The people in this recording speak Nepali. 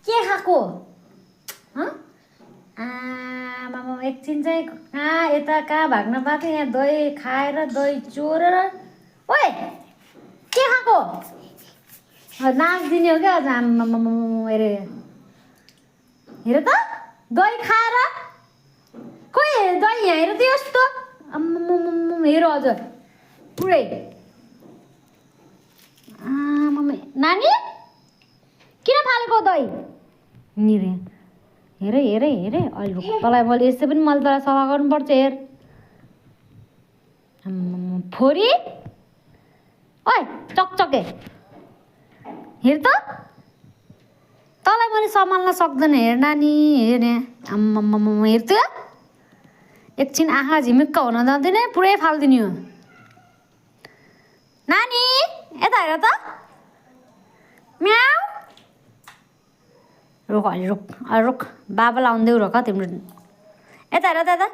के खाएको आमामा एकछिन चाहिँ कहाँ यता कहाँ भाग्न पाएको यहाँ दही खाएर दही चोरेर ओए के खाएको नाच्दिने हो क्या अझ आमामा हेरे हेर त दही खाएर खोइ दही यहाँ हेर त यस्तो आम्मामा हेर हजुर पुरै आमामा नानी किन फालेको दही निरे हेरे हेरे हेरे अहिले तँलाई मैले यस्तै पनि मैले तँलाई सफा गर्नुपर्छ हेर फोरी ओइ चकचके हेर त तँलाई मैले सम्हाल्न सक्दैन हेर नानी हेर यहाँ आम्मामा हेर त एकछिन आँखा झिमिक्क हुन जाँदैन पुरै फालिदिने हो नानी यता हेर त म्याउ रोक अहिले रोक रुख बाबालाई आउँदै रोक तिम्रो यता हेर त यता